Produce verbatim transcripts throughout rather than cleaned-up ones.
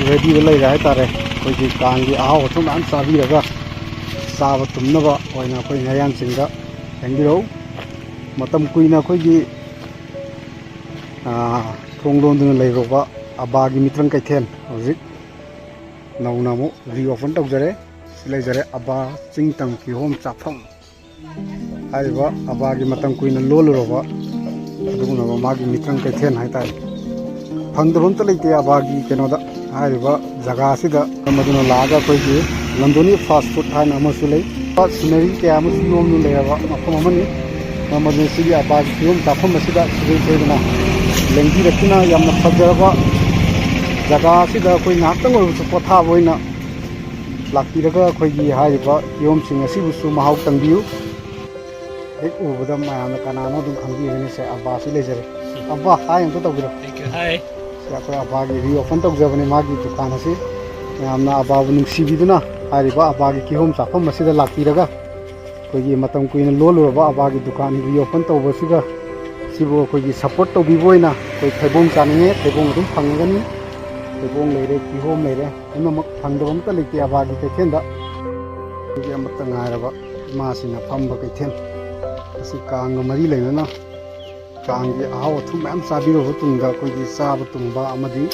ꯔꯦꯗꯤꯗ ꯂꯩꯔꯦ ꯍꯥꯏꯇꯥꯔꯦ꯫ ꯑꯩꯈꯣꯏꯒꯤ ꯀꯥꯡꯒꯤ ꯑꯍꯥꯎ ꯑꯊꯨꯝ ꯃꯌꯥꯝ ꯆꯥꯕꯤꯔꯒ, ꯆꯥꯕ ꯇꯨꯝꯅꯕ ꯑꯣꯏꯅ ꯑꯩꯈꯣꯏ ꯉꯥꯔꯤꯌꯥꯟꯁꯤꯡꯗ ꯂꯦꯡꯕꯤꯔꯛꯎ꯫ ꯃꯇꯝ ꯀꯨꯏꯅ ꯑꯩꯈꯣꯏꯒꯤ, ꯑꯥ, ꯊꯣꯡ ꯂꯣꯟꯗꯨꯅ ꯂꯩꯔꯨꯕ ꯑꯕꯥꯒꯤ ꯃꯤꯇ꯭ꯔꯪ ꯀꯩꯊꯦꯜ ꯍꯧꯖꯤꯛ ꯅꯧꯅ ꯑꯃꯨꯛ ꯔꯤꯑꯣꯄꯟ ꯇꯧꯖꯔꯦ꯫ ꯁꯤ ꯂꯩꯖꯔꯦ ꯑꯕꯥ ꯆꯤꯡ ꯇꯝ ꯀꯤꯍꯣꯝ ꯆꯥꯐꯝ꯫ ꯍꯥꯏꯔꯤꯕ ꯑꯕꯥꯒꯤ ꯃꯇꯝ ꯀꯨꯏꯅ ꯂꯣꯜꯂꯨꯔꯕ ꯑꯗꯨꯒꯨꯝꯂꯕ ꯃꯥꯒꯤ ꯃꯤꯇ꯭ꯔꯪ ꯀꯩꯊꯦꯜ ꯍꯥꯏꯇꯥꯔꯦ꯫ ꯐꯪꯗꯕ ꯑꯝꯇ ꯂꯩꯇꯦ ꯑꯕꯥꯒꯤ ꯀꯩꯅꯣꯗ꯫ ꯍꯥꯏꯔꯤꯕ ꯖꯒꯥ ꯑꯁꯤꯗ ꯃꯔꯝ ꯑꯗꯨꯅ ꯂꯥꯛꯑꯒ ꯑꯩꯈꯣꯏꯒꯤ ꯅꯟꯗꯣꯅꯤ ꯐꯥꯁ ꯐꯨꯗ ꯍꯥꯏꯅ ꯑꯃꯁꯨ ꯂꯩ꯫ ꯁꯤꯅꯔꯤ ꯀꯌꯥ ꯑꯃꯁꯨ ꯌꯣꯝꯗꯨꯅ ꯂꯩꯔꯕ ꯃꯐꯝ ꯑꯃꯅꯤ꯫ ꯃꯔꯝ ꯑꯗꯨꯅ ꯁꯤꯒꯤ ꯑꯕꯥꯒꯤ ꯀꯤꯍꯣꯝ ꯆꯥꯐꯝ ꯑꯁꯤꯗ ꯁꯨꯡꯁꯣꯏ ꯁꯣꯏꯗꯅ ꯂꯦꯡꯕꯤꯔꯛꯇꯨꯅ ꯌꯥꯝꯅ ꯐꯖꯔꯕ ꯖꯒꯥ ꯑꯁꯤꯗ ꯑꯩꯈꯣꯏ ꯉꯥꯏꯍꯥꯛꯇꯪ ꯑꯣꯏꯔꯕꯁꯨ ꯄꯣꯊꯥꯕ ꯑꯣꯏꯅ ꯂꯥꯛꯄꯤꯔꯒ ꯑꯩꯈꯣꯏꯒꯤ ꯍꯥꯏꯔꯤꯕ ꯀꯤꯍꯣꯝꯁꯤꯡ ꯑꯁꯤꯕꯨꯁꯨ ꯃꯍꯥꯎ ꯇꯪꯕꯤꯌꯨ꯫ ꯍꯦꯛ ꯎꯕꯗ ꯃꯌꯥꯝꯅ ꯀꯅꯥꯅꯣ ꯑꯗꯨꯝ ꯈꯪꯕꯤꯒꯅꯤ꯫ ꯁꯦ, ꯑꯕꯥꯁꯤ ꯂꯩꯖꯔꯦ꯫ ꯑꯕꯥ, ꯍꯥꯏ ꯑꯝꯇ ꯇꯧꯕꯤꯔꯣ꯫ Thank you, hi꯫ ꯁꯤ ꯑꯩꯈꯣꯏ ꯑꯕꯥꯒꯤ ꯔꯤꯑꯣꯄꯟ ꯇꯧꯖꯕꯅꯤ ꯃꯥꯒꯤ ꯗꯨꯀꯥꯟ ꯑꯁꯤ꯫ ꯃꯌꯥꯝꯅ ꯑꯕꯥꯕꯨ ꯅꯨꯡꯁꯤꯕꯤꯗꯨꯅ ꯍꯥꯏꯔꯤꯕ ꯑꯕꯥꯒꯤ ꯀꯤꯍꯣꯝ ꯆꯥꯐꯝ ꯑꯁꯤꯗ ꯂꯥꯛꯄꯤꯔꯒ ꯑꯩꯈꯣꯏꯒꯤ ꯃꯇꯝ ꯀꯨꯏꯅ ꯂꯣꯜꯂꯨꯔꯕ ꯑꯕꯥꯒꯤ ꯗꯨꯀꯥꯟ ꯔꯤꯑꯣꯄꯟ ꯇꯧꯕꯁꯤꯒ ꯁꯤꯕꯨ ꯑꯩꯈꯣꯏꯒꯤ ꯁꯞꯄꯣꯔꯠ ꯇꯧꯕꯤꯕ ꯑꯣꯏꯅ ꯑꯩꯈꯣꯏ ꯊꯩꯕꯣꯡ ꯆꯥꯅꯤꯡꯉꯦ, ꯊꯩꯕꯣꯡ ꯑꯗꯨꯝ ꯐꯪꯉꯒꯅꯤ꯫ ꯊꯩꯕꯣꯡ ꯂꯩꯔꯦ, ꯀꯤꯍꯣꯝ ꯂꯩꯔꯦ, ꯄꯨꯝꯅꯃꯛ ꯐꯪꯗꯕ ꯑꯝꯇ ꯂꯩꯇꯦ ꯑꯕꯥꯒꯤ ꯀꯩꯊꯦꯜꯗ꯫ ꯑꯗꯨꯒꯤ ꯑꯃꯠꯇ ꯉꯥꯏꯔꯕ ꯏꯃꯥꯁꯤꯡꯅ ꯐꯝꯕ ꯀꯩꯊꯦꯜ ꯑꯁꯤ ꯀꯥꯡꯒ ꯃꯔꯤ ꯂꯩꯅꯅ ꯀꯥꯡꯒꯤ ꯑꯍꯥꯎ ꯑꯊꯨꯝ ꯃꯌꯥꯝ ꯆꯥꯕꯤꯔꯕ ꯇꯨꯡꯗ ꯑꯩꯈꯣꯏꯒꯤ ꯆꯥꯕ ꯇꯨꯝꯕ ꯑꯃꯗꯤ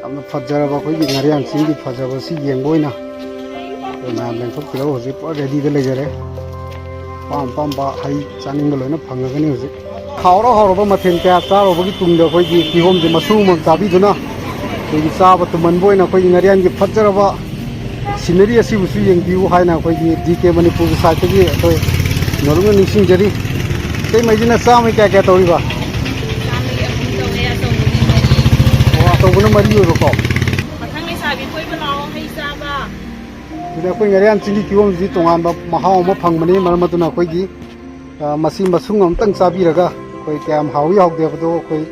ꯌꯥꯝꯅ ꯐꯖꯔꯕ ꯑꯩꯈꯣꯏꯒꯤ ꯉꯥꯔꯤꯌꯥꯟ ꯆꯤꯡꯒꯤ ꯐꯖꯕ ꯑꯁꯤ ꯌꯦꯡꯕ ꯑꯣꯏꯅ ꯑꯩꯈꯣꯏ ꯃꯌꯥꯝ ꯂꯦꯡꯊꯣꯛꯄꯤꯔꯒ ꯍꯧꯖꯤꯛ ꯄꯨꯔꯥ ꯔꯦꯗꯤꯗ ꯂꯩꯖꯔꯦ꯫ ꯑꯄꯥꯝ ꯑꯄꯥꯝꯕ ꯍꯩ ꯆꯥꯅꯤꯡꯕ ꯂꯣꯏꯅ ꯐꯪꯉꯒꯅꯤ ꯍꯧꯖꯤꯛ꯫ ꯍꯥꯎꯔ ꯍꯥꯎꯔꯕ ꯃꯊꯦꯜ ꯀꯌꯥ ꯆꯥꯔꯨꯕꯒꯤ ꯇꯨꯡꯗ ꯑꯩꯈꯣꯏꯒꯤ ꯀꯤꯍꯣꯝꯁꯦ ꯃꯁꯨꯡ ꯑꯃꯃꯝ ꯆꯥꯕꯤꯗꯨꯅ ꯑꯩꯈꯣꯏꯒꯤ ꯆꯥꯕ ꯇꯨꯝꯍꯟꯕ ꯑꯣꯏꯅ ꯑꯩꯈꯣꯏꯒꯤ ꯉꯥꯔꯤꯌꯥꯟꯒꯤ ꯐꯖꯔꯕ ꯁꯤꯅꯔꯤ ꯑꯁꯤꯕꯨꯁꯨ ꯌꯦꯡꯕꯤꯌꯨ ꯍꯥꯏꯅ ꯑꯩꯈꯣꯏꯒꯤ ꯗꯤ ꯀꯦ ꯃꯅꯤꯄꯨꯔꯒꯤ ꯁꯥꯏꯠꯇꯒꯤ ꯑꯩꯈꯣꯏ ꯅꯣꯂꯨꯛꯅ ꯅꯤꯡꯁꯤꯡꯖꯔꯤ꯫ ꯏꯇꯩꯃꯩꯁꯤꯅ ꯆꯥꯝꯃꯩ ꯀꯌꯥ ꯀꯌꯥ ꯇꯧꯔꯤꯕ? ꯆꯥꯝꯃꯒꯤ ꯑꯍꯨꯝ ꯇꯧꯋꯦ, ꯑꯆꯧꯕꯒꯤ ꯃꯔꯤ꯫ ꯑꯣ, ꯑꯆꯧꯕꯅ ꯃꯔꯤ ꯑꯣꯏꯕꯀꯣ꯫ ꯃꯊꯪ ꯂꯩꯁꯥꯕꯤ ꯀꯣꯏꯕ ꯂꯥꯛꯑꯣ, ꯍꯩ ꯆꯥꯕ꯫ ꯑꯗꯨꯗ ꯑꯩꯈꯣꯏ ꯉꯥꯔꯤꯌꯥꯟ ꯆꯤꯡꯒꯤ ꯀꯤꯍꯣꯝꯁꯤꯗꯤ ꯇꯣꯉꯥꯟꯕ ꯃꯍꯥꯎ ꯑꯃ ꯐꯪꯕꯅꯤ꯫ ꯃꯔꯝ ꯑꯗꯨꯅ ꯑꯩꯈꯣꯏꯒꯤ, ꯑ, ꯃꯁꯤ ꯃꯁꯨꯡ ꯑꯃꯇꯪ ꯆꯥꯕꯤꯔꯒ ꯑꯩꯈꯣꯏ ꯀꯌꯥꯝ ꯍꯥꯎꯏ ꯍꯥꯎꯗꯦ ꯍꯥꯏꯕꯗꯣ ꯑꯩꯈꯣꯏ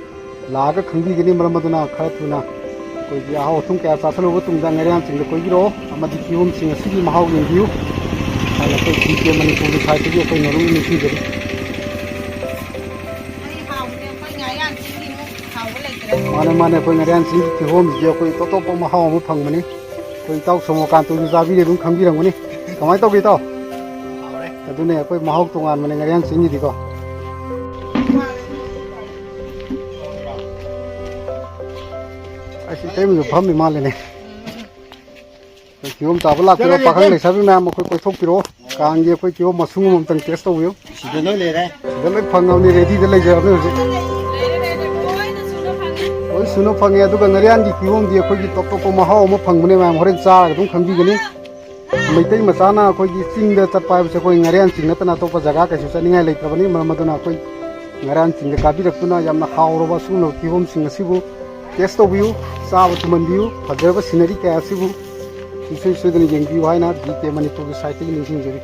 ꯂꯥꯛꯑꯒ ꯈꯪꯕꯤꯒꯅꯤ꯫ ꯃꯔꯝ ꯑꯗꯨꯅ ꯈꯔ ꯊꯨꯅ ꯑꯩꯈꯣꯏꯒꯤ ꯑꯍꯥꯎ ꯑꯊꯨꯝ ꯀꯌꯥ ꯆꯥꯁꯤꯜꯂꯨꯕ ꯇꯨꯡꯗ ꯉꯥꯔꯤꯌꯥꯟ ꯆꯤꯡꯗ ꯀꯣꯏꯕꯤꯔꯛꯑꯣ ꯑꯃꯗꯤ ꯀꯤꯍꯣꯝꯁꯤꯡ ꯑꯁꯤꯒꯤ ꯃꯍꯥꯎ ꯌꯦꯡꯕꯤꯌꯨ꯫ ꯍꯥꯏꯅ ꯑꯩꯈꯣꯏ ꯗꯤ ꯀꯦ ꯃꯅꯤꯄꯨꯔꯒꯤ ꯁꯥꯏꯠꯇꯒꯤ ꯑꯩꯈꯣꯏ ꯅꯣꯂꯨꯛꯅ ꯅꯤꯡꯁꯤꯡꯖꯔꯤ꯫ ꯑꯩ ꯍꯥꯎꯕꯅꯦ, ꯑꯩꯈꯣꯏ ꯉꯥꯔꯤꯌꯥꯟ ꯆꯤꯡꯒꯤ ꯃꯨꯛ ꯍꯥꯎꯕ ꯂꯩꯇꯦ꯫ ꯃꯥꯅꯦ, ꯃꯥꯅꯦ, ꯑꯩꯈꯣꯏ ꯉꯥꯔꯤꯌꯥꯟ ꯆꯤꯡꯒꯤ ꯀꯤꯍꯣꯝꯁꯤꯗꯤ ꯑꯩꯈꯣꯏ ꯇꯣꯞ ꯇꯣꯞꯄ ꯃꯍꯥꯎ ꯑꯃ ꯐꯪꯕꯅꯤ꯫ ꯑꯩꯈꯣꯏ ꯏꯇꯥꯎ ꯁꯣꯃꯣꯀꯥꯟꯇꯁꯨ ꯆꯥꯕꯤꯔꯦ, ꯑꯗꯨꯝ ꯈꯪꯕꯤꯔꯝꯒꯅꯤ꯫ ꯀꯃꯥꯏꯅ ꯇꯧꯒꯦ, ꯏꯇꯥꯎ? ꯑꯗꯨꯅꯦ, ꯑꯩꯈꯣꯏ ꯃꯍꯥꯎ ꯇꯣꯉꯥꯟꯕꯅꯦ ꯉꯥꯔꯤꯌꯥꯟ ꯆꯤꯡꯒꯤꯗꯤꯀꯣ꯫ ꯑꯩꯁ, ꯏꯇꯩꯃꯁꯨ ꯐꯝꯃꯤ ꯃꯥꯜꯂꯦꯅꯦ꯫ ꯑꯩꯈꯣꯏ ꯀꯤꯍꯣꯝ ꯆꯥꯕ ꯂꯥꯛꯄꯤꯔꯣ, ꯆꯠꯂꯒꯦ, ꯄꯥꯈꯪ ꯆꯠꯂꯒꯦ꯫ ꯂꯩꯁꯥꯕꯤ ꯃꯌꯥꯝ, ꯑꯩꯈꯣꯏ ꯀꯣꯏꯊꯣꯛꯄꯤꯔꯛꯑꯣ꯫ ꯀꯥꯡꯒꯤ ꯑꯩꯈꯣꯏ ꯀꯤꯍꯣꯝ ꯃꯁꯨꯡ ꯑꯃꯃꯝꯇꯪ ꯇꯦꯁ ꯇꯧꯕꯤꯌꯨ꯫ ꯁꯤꯗ ꯂꯣꯏ ꯂꯩꯔꯦ꯫ ꯁꯤꯗ ꯂꯣꯏ ꯐꯪꯉꯕꯅꯤ, ꯔꯦꯗꯤꯗ ꯂꯩꯖꯔꯕꯅꯤ ꯍꯧꯖꯤꯛ꯫ ꯂꯩꯔꯦ, ꯂꯩꯔꯦ, ꯂꯣꯏꯅ ꯁꯨꯅ ꯐꯪꯉꯦ꯫ ꯂꯣꯏ ꯁꯨꯅ ꯐꯪꯉꯦ, ꯑꯗꯨꯒ ꯉꯥꯔꯤꯌꯥꯟꯒꯤ ꯀꯤꯍꯣꯝꯗꯤ ꯑꯩꯈꯣꯏꯒꯤ ꯇꯣꯞ ꯇꯣꯞꯄ ꯃꯍꯥꯎ ꯑꯃ ꯐꯪꯕꯅꯦ ꯃꯌꯥꯝ, ꯍꯣꯔꯦꯟ ꯆꯥꯔꯒ ꯑꯗꯨꯝ ꯈꯪꯕꯤꯒꯅꯤ꯫ ꯃꯩꯇꯩ ꯃꯆꯥꯅ ꯑꯩꯈꯣꯏꯒꯤ ꯆꯤꯡꯗ ꯆꯠꯄ ꯍꯥꯏꯕꯁꯦ ꯑꯩꯈꯣꯏ ꯉꯥꯔꯤꯌꯥꯟ ꯆꯤꯡ ꯅꯠꯇꯅ ꯑꯇꯣꯞꯄ ꯖꯒꯥ ꯀꯩꯁꯨ ꯆꯠꯅꯤꯡꯉꯥꯏ ꯂꯩꯇ꯭ꯔꯕꯅꯤ꯫ ꯃꯔꯝ ꯑꯗꯨꯅ ꯑꯩꯈꯣꯏ ꯉꯥꯔꯤꯌꯥꯟ ꯆꯤꯡꯗ ꯀꯥꯕꯤꯔꯛꯇꯨꯅ ꯌꯥꯝꯅ ꯍꯥꯎꯔꯕ ꯑꯁꯤꯒꯨꯝꯂꯕ ꯀꯤꯍꯣꯝꯁꯤꯡ ꯑꯁꯤꯕꯨ ꯇꯦꯁ ꯇꯧꯕꯤꯌꯨ, ꯆꯥꯕ ꯇꯨꯝꯍꯟꯕꯤꯌꯨ꯫ ꯐꯖꯔꯕ ꯁꯤꯅꯔꯤ ꯀꯌꯥ ꯑꯁꯤꯕꯨ ꯁꯨꯡꯁꯣꯏ ꯁꯣꯏꯗꯅ ꯌꯦꯡꯕꯤꯌꯨ ꯍꯥꯏꯅ ꯕꯤ ꯀꯦ ꯃꯅꯤꯄꯨꯔꯒꯤ ꯁꯥꯏꯠꯇꯒꯤ ꯅꯤꯡꯁꯤꯡꯖꯔꯤ꯫